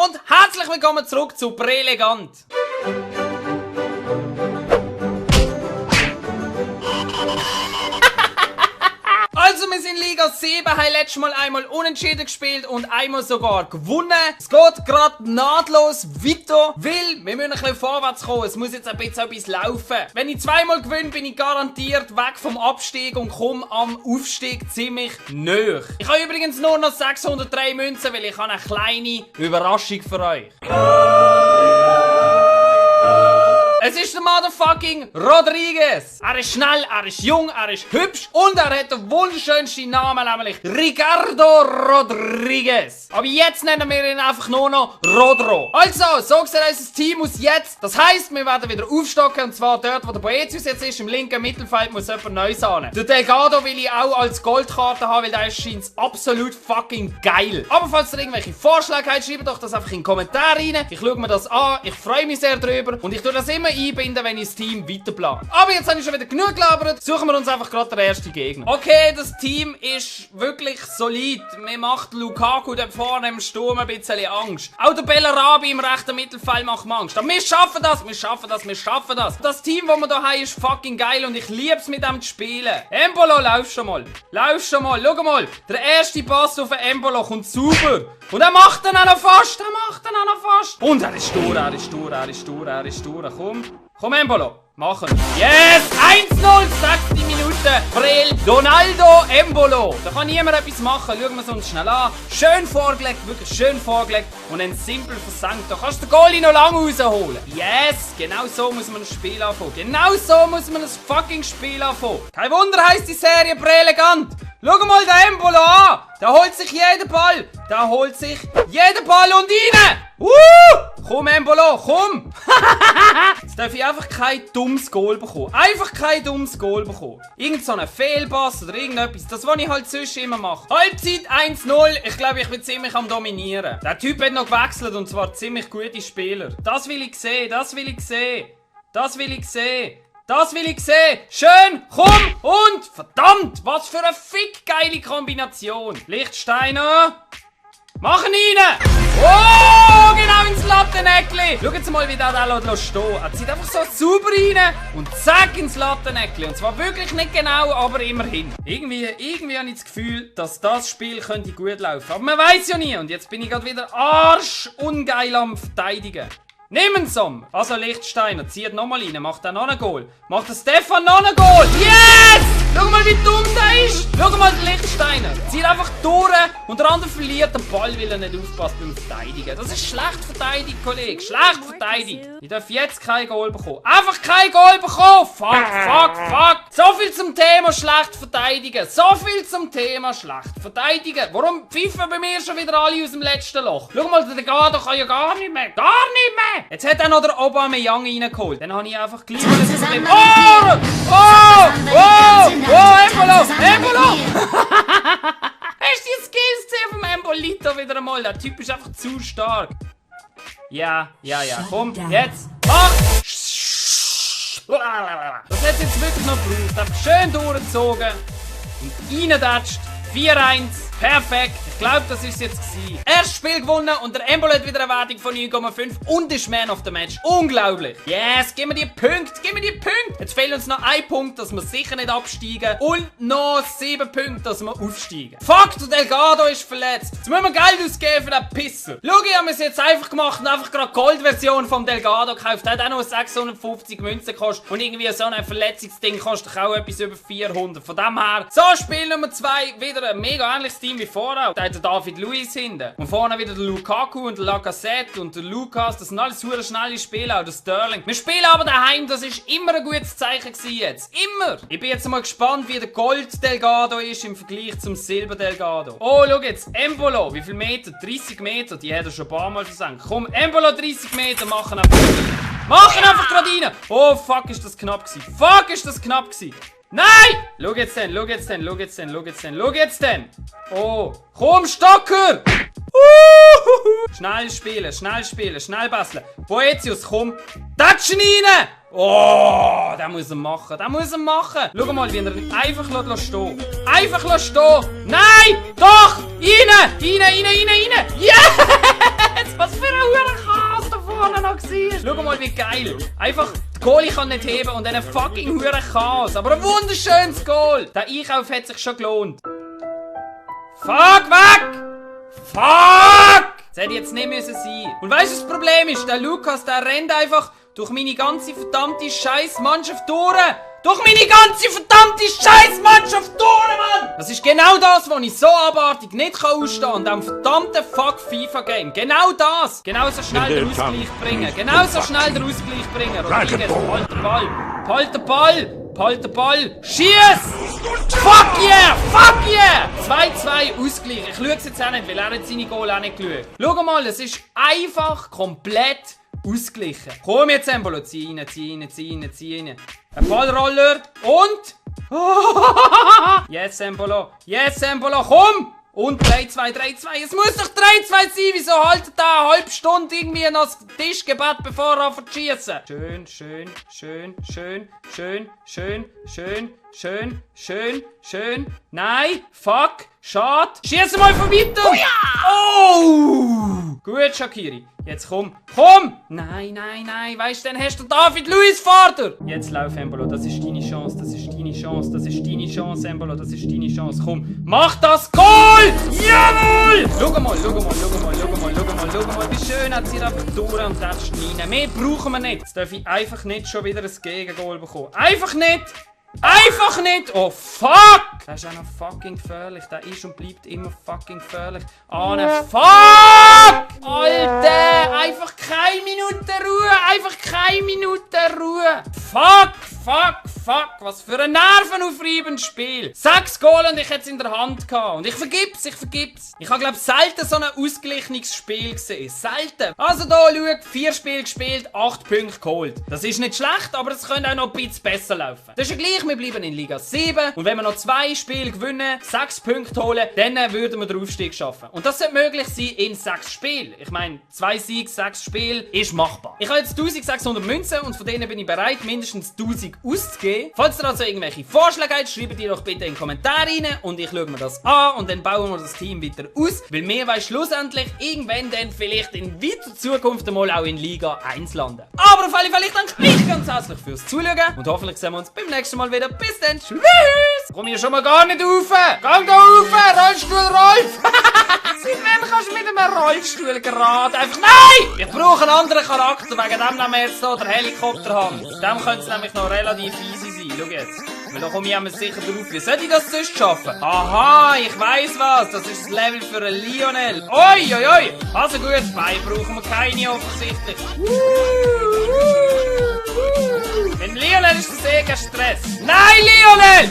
und herzlich willkommen zurück zu Prelegant. Also, wir sind Liga 7, haben letztes Mal einmal unentschieden gespielt und einmal sogar gewonnen. Es geht gerade nahtlos weiter, weil wir müssen ein bisschen vorwärts kommen. Es muss jetzt ein bisschen etwas laufen. Wenn ich zweimal gewinne, bin ich garantiert weg vom Abstieg und komme am Aufstieg ziemlich näher. Ich habe übrigens nur noch 603 Münzen, weil ich habe eine kleine Überraschung für euch. Es ist der motherfucking Rodriguez. Er ist schnell, er ist jung, er ist hübsch und er hat den wunderschönsten Namen, nämlich Ricardo Rodriguez. Aber jetzt nennen wir ihn einfach nur noch Rodro. Also, so sieht unser Team aus jetzt. Das heisst, wir werden wieder aufstocken und zwar dort, wo der Boetius jetzt ist, im linken Mittelfeld muss jemand Neues an. Der Delgado will ich auch als Goldkarte haben, weil der scheint absolut fucking geil. Aber falls ihr irgendwelche Vorschläge habt, schreibt doch das einfach in die Kommentare rein. Ich schaue mir das an, ich freue mich sehr drüber und ich tue das immer einbinden, wenn ich das Team weiterplane. Aber jetzt habe ich schon wieder genug gelabert. Suchen wir uns einfach gerade den ersten Gegner. Okay, das Team ist wirklich solid. Mir macht Lukaku dort vorne im Sturm ein bisschen Angst. Auch der Bellarabi im rechten Mittelfeld macht mir Angst. Aber wir schaffen das, wir schaffen das, wir schaffen das. Das Team, das wir hier haben, ist fucking geil und ich liebe es, mit dem zu spielen. Embolo, lauf schon mal. Lauf schon mal. Schau mal. Der erste Pass auf Embolo kommt sauber. Und er macht ihn auch noch fast. Er macht ihn auch noch fast. Und er ist durch, er ist durch, er ist durch, er ist durch. Komm, Embolo. Machen. Yes! 1-0, 6. Minute. Brel, Donaldo, Embolo. Da kann niemand etwas machen. Schauen wir es uns schnell an. Schön vorgelegt, wirklich schön vorgelegt. Und dann simpel versenkt. Da kannst du den Goalie noch lange rausholen. Yes! Genau so muss man ein Spiel anfangen. Genau so muss man ein fucking Spiel anfangen. Kein Wunder heisst die Serie Prelegant. Schau mal den Embolo an. Der holt sich jeden Ball. Der holt sich jeden Ball und rein. Komm, Embolo, komm! Jetzt darf ich einfach kein dummes Goal bekommen. Einfach kein dummes Goal bekommen. Irgend so einen Fehlpass oder irgendetwas. Das, was ich halt sonst immer mache. Halbzeit 1-0. Ich glaube, ich bin ziemlich am Dominieren. Der Typ hat noch gewechselt und zwar ziemlich gute Spieler. Das will ich sehen, das will ich sehen. Das will ich sehen. Das will ich sehen. Schön, komm und verdammt, was für eine fickgeile Kombination. Lichtsteiner. Machen rein! Oh, genau ins Latteneckli! Schaut jetzt mal, wie der da stehen. Er zieht einfach so sauber rein und zack ins Latteneckli. Und zwar wirklich nicht genau, aber immerhin. Irgendwie habe ich das Gefühl, dass das Spiel könnte gut laufen. Aber man weiß ja nie. Und jetzt bin ich gerade wieder arschungeil am Verteidigen. Nehmen Som! Also Lichtsteiner zieht nochmal rein, macht dann noch ein Goal. Macht der Stefan noch ein Goal! Yes! Schau mal, wie dumm der ist! Schau mal, der Lichtsteiner zieht einfach durch und der andere verliert den Ball, weil er nicht aufpasst beim Verteidigen. Das ist schlecht verteidigt, Kollege. Schlecht verteidigt. Ich darf jetzt kein Goal bekommen. Einfach kein Goal bekommen! Fuck! So viel zum Thema schlecht verteidigen. So viel zum Thema schlecht verteidigen. Warum pfeifen bei mir schon wieder alle aus dem letzten Loch? Schau mal, der Delgado kann ja gar nicht mehr. Gar nicht mehr! Jetzt hat er noch der Aubameyang reingeholt. Dann habe ich einfach gleich das Problem. Embolo! Hast du die Skills gesehen vom Embolito wieder einmal? Der Typ ist einfach zu stark. Ja. Komm, jetzt. Mach! Das hat jetzt wirklich noch gebraucht. Einfach schön durchgezogen. Und reindatscht. 4-1. Perfekt. Ich glaube, das ist es jetzt gewesen. Erstes Spiel gewonnen und der Embolo hat wieder eine Wertung von 9,5 und ist Man of the Match. Unglaublich. Yes, gib mir die Punkte. Jetzt fehlt uns noch ein Punkt, dass wir sicher nicht absteigen und noch 7 Punkte, dass wir aufsteigen. Fuck, der Delgado ist verletzt. Jetzt müssen wir Geld ausgeben für den Pisser. Schau, ich habe es jetzt einfach gemacht und einfach gerade die Goldversion vom Delgado gekauft. Der hat auch noch 650 Münzen gekostet und irgendwie so ein Verletzungsding kostet auch etwas über 400. Von dem her, so Spiel Nummer 2, wieder ein mega ähnliches Team wie vorher. Da hat der David Luiz hinten. Und vorne wieder der Lukaku und der Lacazette und der Lukas. Das sind alles super schnelle Spieler, auch der Sterling. Wir spielen aber daheim, das ist immer ein gutes Zeichen gewesen jetzt. Immer! Ich bin jetzt mal gespannt, wie der Gold Delgado ist im Vergleich zum Silber Delgado. Oh, schau jetzt, Embolo, wie viel Meter? 30 Meter, die hat er schon ein paar Mal versenkt. Komm, Embolo 30 Meter, machen einfach gerade rein! Oh, fuck, ist das knapp gewesen. Nein! Schau jetzt denn. Oh, komm, Stocker! Schnell spielen, schnell basteln. Boetius, komm. Tatschen rein! Oh, der muss er machen. Schau mal, wie er ihn einfach stehen. Nein! Doch! Rein! Yes! Was für geil. Einfach, der Goalie kann nicht heben und dann fucking hure Chaos. Aber ein wunderschönes Goal. Der Einkauf hat sich schon gelohnt. Fuck, weg! Fuck! Das hätte jetzt nicht müssen sein. Und weißt du, das Problem ist, der Lukas, der rennt einfach durch meine ganze verdammte Scheiß-Mannschaft durch. Durch meine ganze verdammte Scheiß-Mannschaft durch, Mann! Das ist genau das, was ich so abartig nicht ausstehen kann. Und am verdammten Fuck-FIFA-Game. Genau das. Genau so schnell den Ausgleich bringen. Genau so schnell den Ausgleich bringen. Rodriguez, halt den Ball. Halt den Ball. Halt den Ball. Schieß! Fuck yeah! Fuck yeah! 2-2 Ausgleich. Ich schaue es jetzt auch nicht, weil er hat seine Goal auch nicht geschaut. Schau mal, es ist einfach komplett ausgeglichen. Komm jetzt, Embolo. Zieh rein, zieh rein, zieh rein, zieh rein. Ein Ballroller und... Yes, Embolo. Yes, Embolo. Komm! Und 3-2, 3-2. Es muss doch 3-2 sein. Wieso haltet da eine halbe Stunde irgendwie noch das Tischgebet, bevor er schießen? Schön, schön, schön, schön, schön, schön, schön, schön, schön, schön. Nein, fuck, schade. Schieß mal von weiter. Oh ja! Oh! Gut, Shaqiri. Jetzt komm. Komm! Nein, nein, nein. Weißt du, dann hast du David Luiz vor dir. Jetzt lauf, Embolo. Das ist deine Chance. Das ist deine Chance. Das ist deine Chance, Embolo. Das ist deine Chance. Komm. Mach das Goal! Jawohl! Schau mal, schau mal, schau mal, schau mal, schau mal, schau mal. Wie schön hat sie einfach durch und treffst rein. Mehr brauchen wir nicht. Jetzt darf ich einfach nicht schon wieder ein Gegengoal bekommen. Einfach nicht! Einfach nicht! Oh fuck! Der ist auch noch fucking gefährlich. Der ist und bleibt immer fucking gefährlich. Ah, ne fuck! Alter! Einfach keine Minute Ruhe! Einfach keine Minute Ruhe! Fuck! Fuck! Fuck! Was für ein nervenaufreibendes Spiel! 6 Goal und ich hätte es in der Hand gehabt. Und ich vergib's, ich vergib's. Ich habe, glaube ich, selten so ein ausgeglichenes Spiel gesehen. Selten. Also da, schau, 4 Spiele gespielt, 8 Punkte geholt. Das ist nicht schlecht, aber es könnte auch noch ein bisschen besser laufen. Das ist ja gleich, wir bleiben in Liga 7. Und wenn wir noch 2 Spiele gewinnen, 6 Punkte holen, dann würden wir den Aufstieg schaffen. Und das sollte möglich sein in 6 Spielen. Ich meine, 2 Siege, 6 Spiele ist machbar. Ich habe jetzt 1600 Münzen und von denen bin ich bereit, mindestens 1000 auszugeben. Falls ihr also irgendwelche Vorschläge habt, schreibt die doch bitte in die Kommentare rein und ich schaue mir das an und dann bauen wir das Team weiter aus, weil wir wollen schlussendlich irgendwann dann vielleicht in weiter Zukunft einmal auch in Liga 1 landen. Aber auf alle Fälle, ich danke euch ganz herzlich fürs Zuschauen und hoffentlich sehen wir uns beim nächsten Mal wieder. Bis dann, tschüss! Komm hier schon mal gar nicht rauf! Gang da rauf! Rollstuhl Rolf! Seit wann kannst du mit einem Rollstuhl gerade einfach... Nein! Ich brauche einen anderen Charakter, wegen dem nehmen wir jetzt hier den Helikopter haben. Dem könnte es nämlich noch relativ easy sein. Schau jetzt. Weil da komme ich einmal sicher drauf. Wie soll ich das sonst schaffen? Aha, ich weiss was. Das ist das Level für einen Lionel. Oi, oi, oi. Also gut, Bein brauchen wir keine offensichtlich. Wenn Lionel ist das eh kein Stress. Nein, Lionel!